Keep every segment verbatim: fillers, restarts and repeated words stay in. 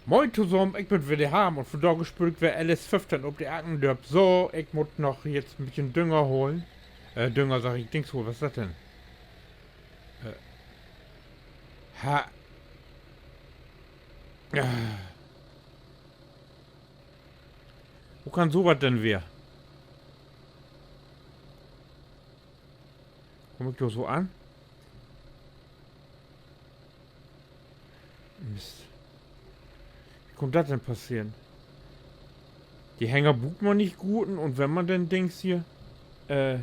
Moin tosamen, ik bün weer de Harm un vandaag speel ik weer L S föffteihn op de Ackendörp. So, ik mutt noch jetzt en beten Dünger halen. Äh, Dünger sag ik, Dings holen, wat is dat denn? Äh, ha. Ah. Wo kann so wat denn weer? Kumm ik dor so an? Mist. Wo kunn dat denn passeren? De Hänger bruukt man nich gurten un wenn man denn Dings hier, äh,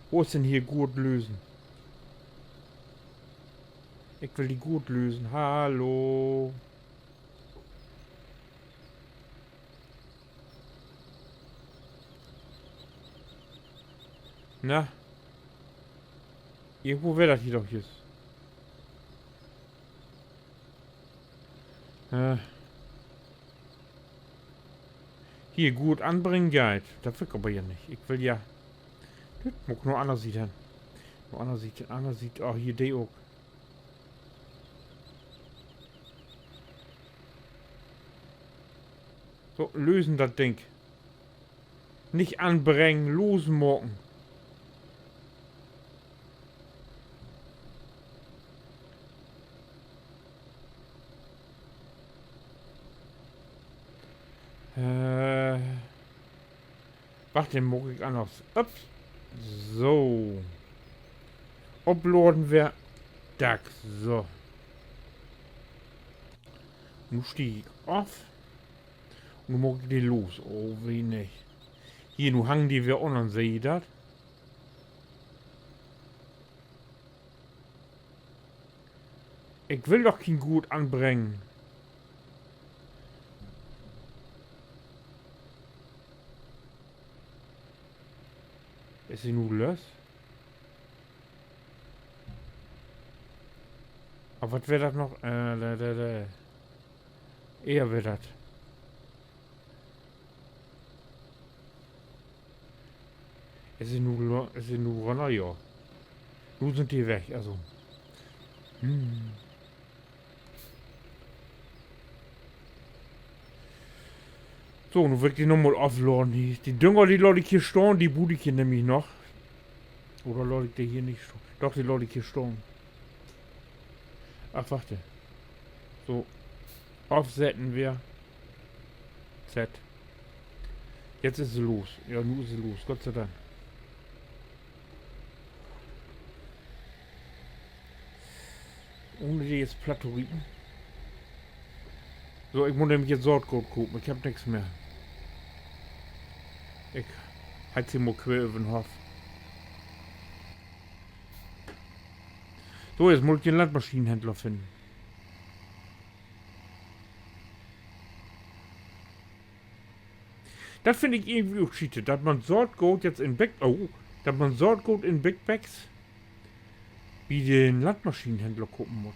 wo is denn hier Gurt lösen? Ik will de Gurt lösen. Hallo. Na? Irgendwo weer dat hier doch jetzt. Äh. Hier, Gurt anbringen geiht. Dat will ik aver ja nich. Ik will ja, dit mutt ik na anner Siet hen. Na anner Siet, anner Siet. Oh, hier de ok. So, lösen dat Ding. Nich anbrengen, losmaken. Äh, wacht, den maak ik anners. Ups. So. Opladen weer. Dack, so. Nu stieg ik af. Nu maak ik de los. Oh, wenig. Hier, nu hangen de weer unnern, seht ji dat? Ik will doch keen Gurt anbrengen. Is he nu los? Aver wat weer dat noch? Äh, de, de, de. Ehr weer dat. Is he nu lo-, is he nu runner? Ja. Nu sünd de weg, also. Hm. So, nu will ik de noch mal ofladen hier. De Dünger, de laat ik hier stahn, de bruuk ik hier nämlich noch. Oder laat ik de hier nich stahn? Doch, de laat ik hier stahn. Ach, wacht. So. Ofsetten weer. Zett. Jetzt is se los. Ja, nu is se los. Gott sei Dank. Ohne de jetzt platt to rieten. So, ik mutt nämlich jetzt Saatgoot kopen. Ik heff nix mehr. Ik haal se mal quer över'n Hoff. So, jetzt mutt ik den Landmaschinenhändler finnen. Dat finn ik irgendwie ok schiete, dat man Saatgoot jetzt in Big-, oh, dat man Saatgoot in Big Bags bi den Landmaschinenhändler kopen mutt.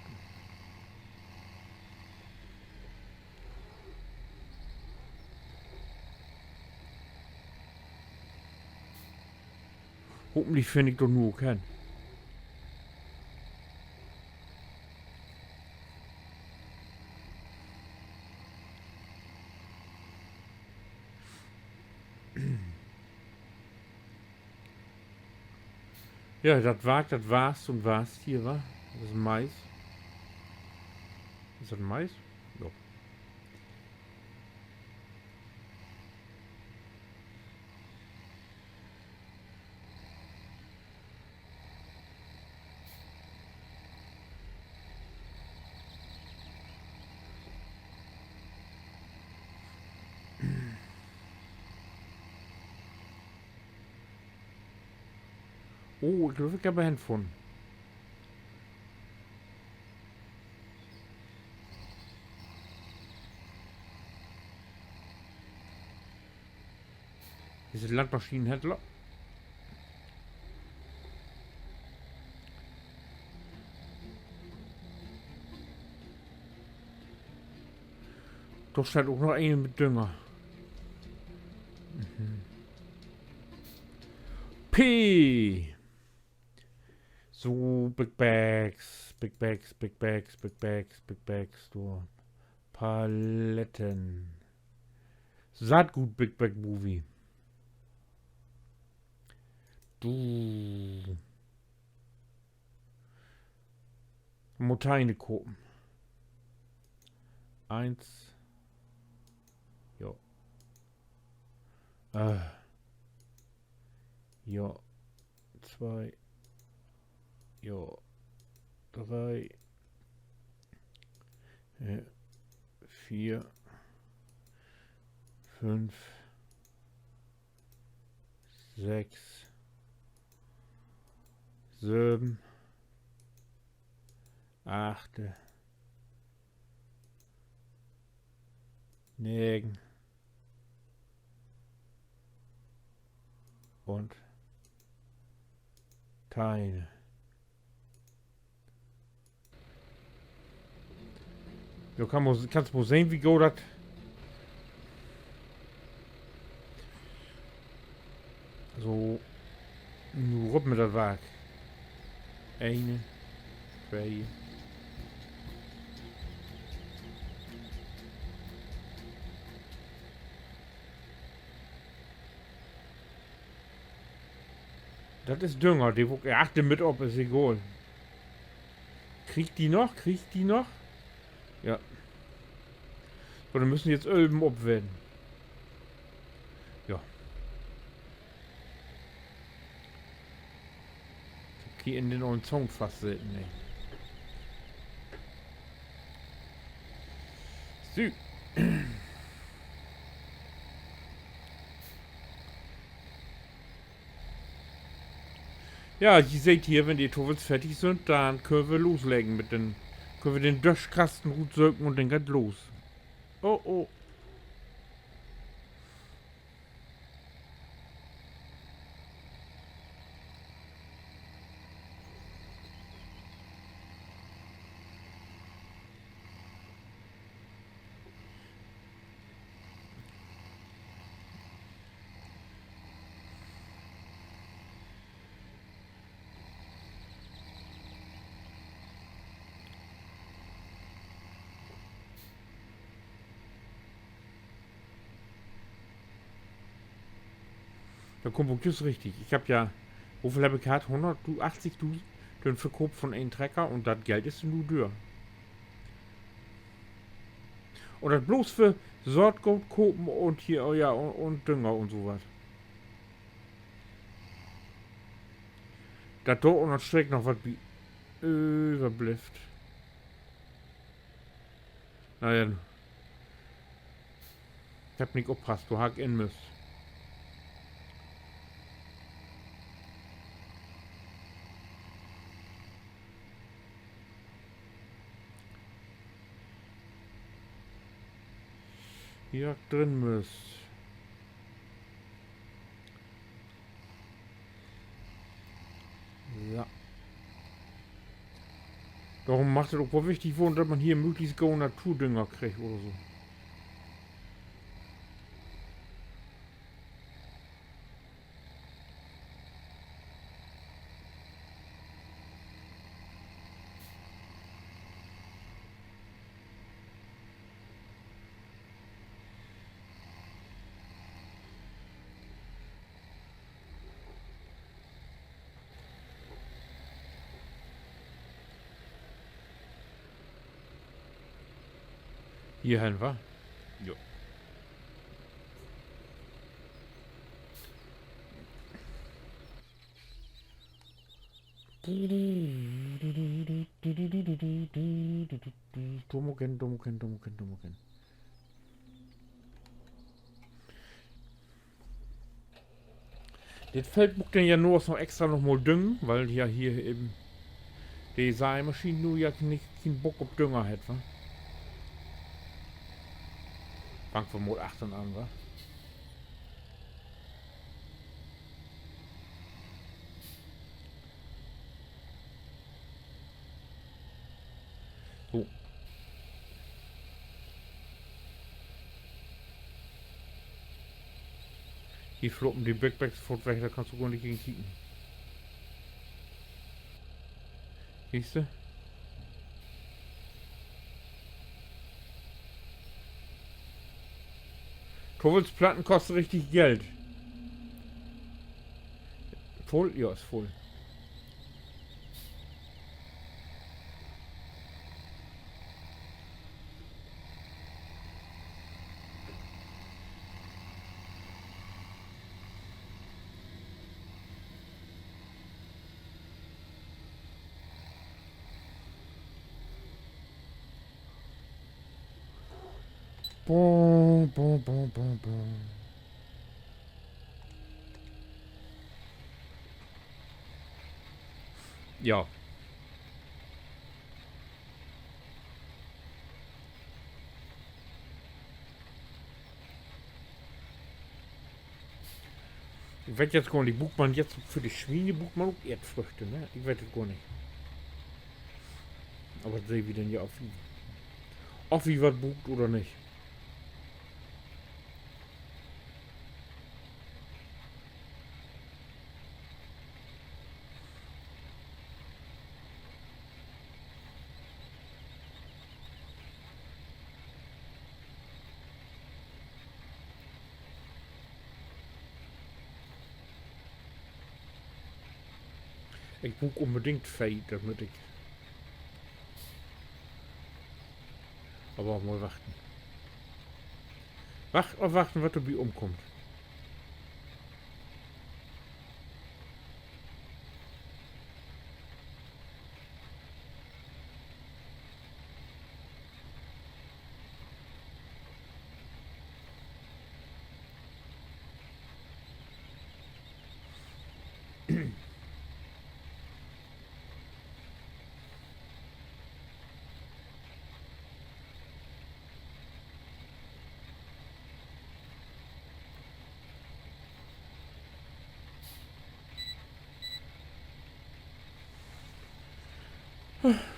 Hopentlich finn ik dor nu ok hen. Ja, dat Wark, dat wasst un wasst hier, wa? Dat is Mais. Is dat Mais? Ja. Oh, ik glööv, ik heff en funnen. Is de Landmaschinenhändler. Dor steiht ok noch een mit Dünger. Mhm. P. So, Big Bags, Big Bags, Big Bags, Big Bags, Big Bags, du. P. Paletten. Saatgut, Big Bag Movie. Du. Mutteine kopen. Eens. Jo. Äh. Jo. Twee. Jo. Dree. Äh. Veer. Fünf. Sechs, söven, achte, negen un teine. Du kann mo-, kannst mal sehn, wie goot dat. So. Nu rop mit dat Wark. Een, twee. Dat is Dünger, de wo-, ja, ach, de mit op, is egal. Krieg ik de noch? Krieg ik de noch? Ja. So, denn müssen jetzt ölven op weren. Ja. Ik heff hier in den ollen Zaun fastseten, ne? So. Ja, ji seht hier, wenn de Tuffels fertig sünd, denn köönt wi loslegen mit den, köönt wi den Döschkasten rutsöken un denn geiht los. Oh, oh. Dat kummt ok jüst richtig. Ik heff ja, woveel heff ik hatt? Hunnert, du, achtigdusend, den Verkoop von een Trecker un dat Geld is nu döör. Un dat bloots för Saatgoot kopen un hier, oh ja, un, un Dünger un so wat. Dat dor ünner'n Streek noch wat bi överblifft. Na ja. Ik heff nich oppasst, dor harr ik in müsst. Hier harr ik drin müsst. Ja. Dorüm mag dat ok woll wichtig ween, dat man hier möglichst goden Naturdünger kriggt oder so. Hier hen, wa? Jo. Dor mutt ik hen, dor mutt ik hen, dor mutt ik hen, dor mutt ik hen. Dit Feld mutt ik denn ja nu ok noch extra noch mal düngen, wiel ja hier even de Saimaschien nu ja nich, keen Bock op Dünger hett, wa? Fangt wi mal achtern an, wa? So. Hier floppen de Big Bags foort weg, dor kannst du gor nich gegen kieken. Sühst du? Tuffels Platten kosten richtig Geld. Vull? Ja, is vull. Bom, bom, bom, bom, bom. Ja. Ik weet jetzt gor nich, bruukt man jetzt för de Swiene, bruukt man ok Eerdfrüchte, ne? Ik weet dat gor nich. Aver dat seht wi denn ja, of wi, of wi wat bruukt oder nich. Ik bruuk unbedingt Vee, dormit ik, aver mal wachten. Wacht, afwachten, wat dor bi ümkummt.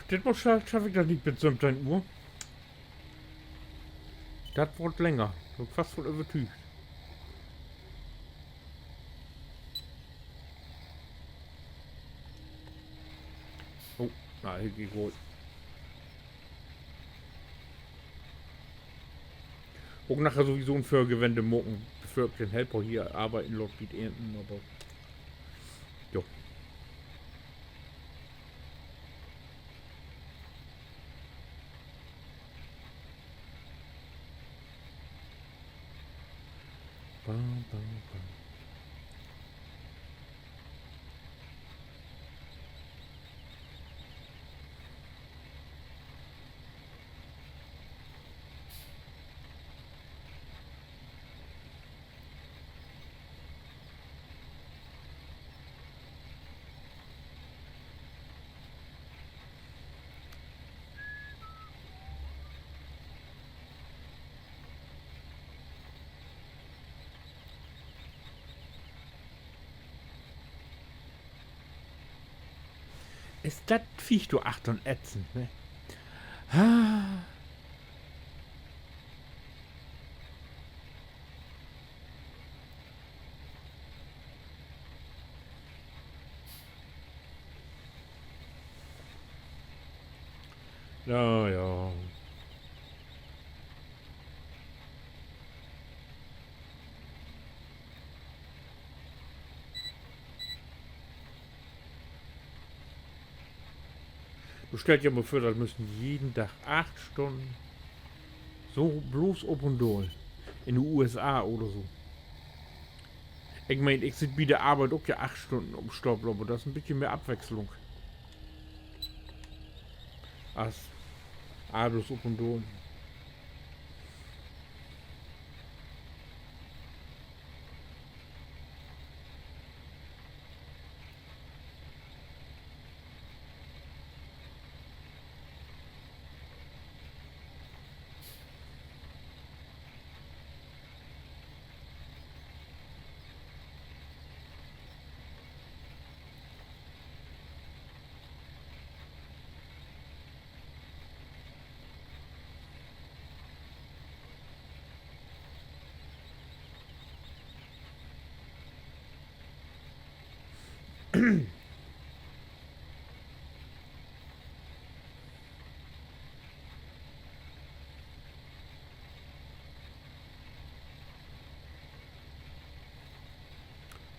Ditmal scha-, schaff ik dat nich bit söventeihn Uhr. Dat warrt länger, bün ik fast vun övertüügt. Oh, na, ik, ik woll ok naher sowieso en Vörgewende maken, bevör ik den Helper hier arbeiden laat bi't Eernten, aver jo. Bam, bam, bam. Is dat Viech dor achtern ätzend, ne? Ah. Na ja. Du stellst di mal vör, dat müssen jeden Dag acht Stünnen, so blots op un daal. In de U S A oder so. Ik meen, ik sitt bi de Arbeit ok ja acht Stünnen op Stapel, aver dat is en bietje mehr Afwesslung as allens op un daal.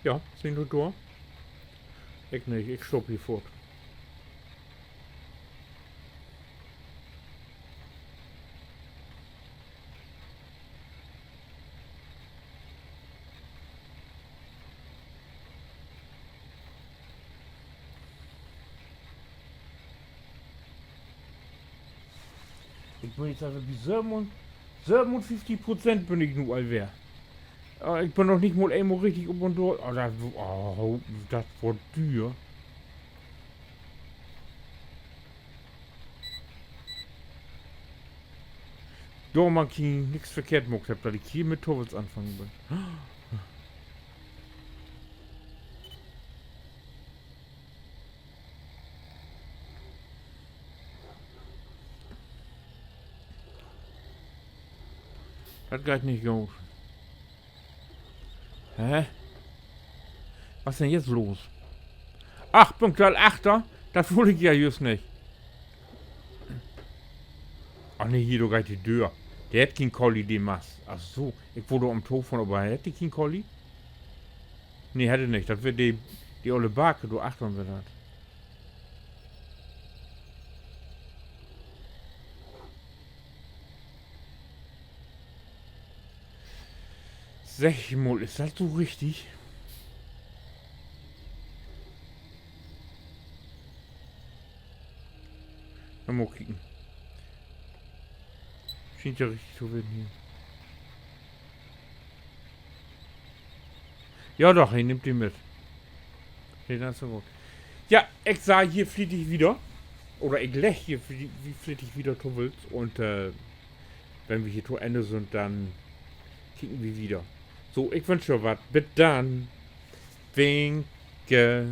Ja, sien du dor? Ik nich, ik stopp hier foort. Ik bün nu al bi söven un, sövenunfieftig Prozent bün ik nu al weer. Äh, ik bün noch nich mal eenmal richtig op un dor. Oh, dat, oh, dat warrt düer. Dor man ik nix verkehrt maakt hebb, dat ik hier mit Tuffels anfangen bün. Dat geiht nich goot. Hä? Wat is denn jetzt los? Ach, bün ik al achter? Dat wull ik ja jüst nich. Ach nee, hier, dor geiht de Döör. De hett kien Kolli, de Mast. Ach so, ik wull dor üm to fohren, aver hett de kien Kolli? Nee, hett he nich. Dat weer de, de olle Barke dor achtern weer dat. Segg mal, is dat so richtig? Na, mal kieken. Schient ja richtig to ween hier. Ja doch, he nimmt de mit. Nee, dat is ja goot. Ja, ik saag hier flietig wieder. Oder ik legg hier flie-, wie flietig wieder Tuffels un, äh, wenn wi hier to Enn sünd, denn kieken wi wieder. So, ik wünsch jo wat. Bit denn. Winke.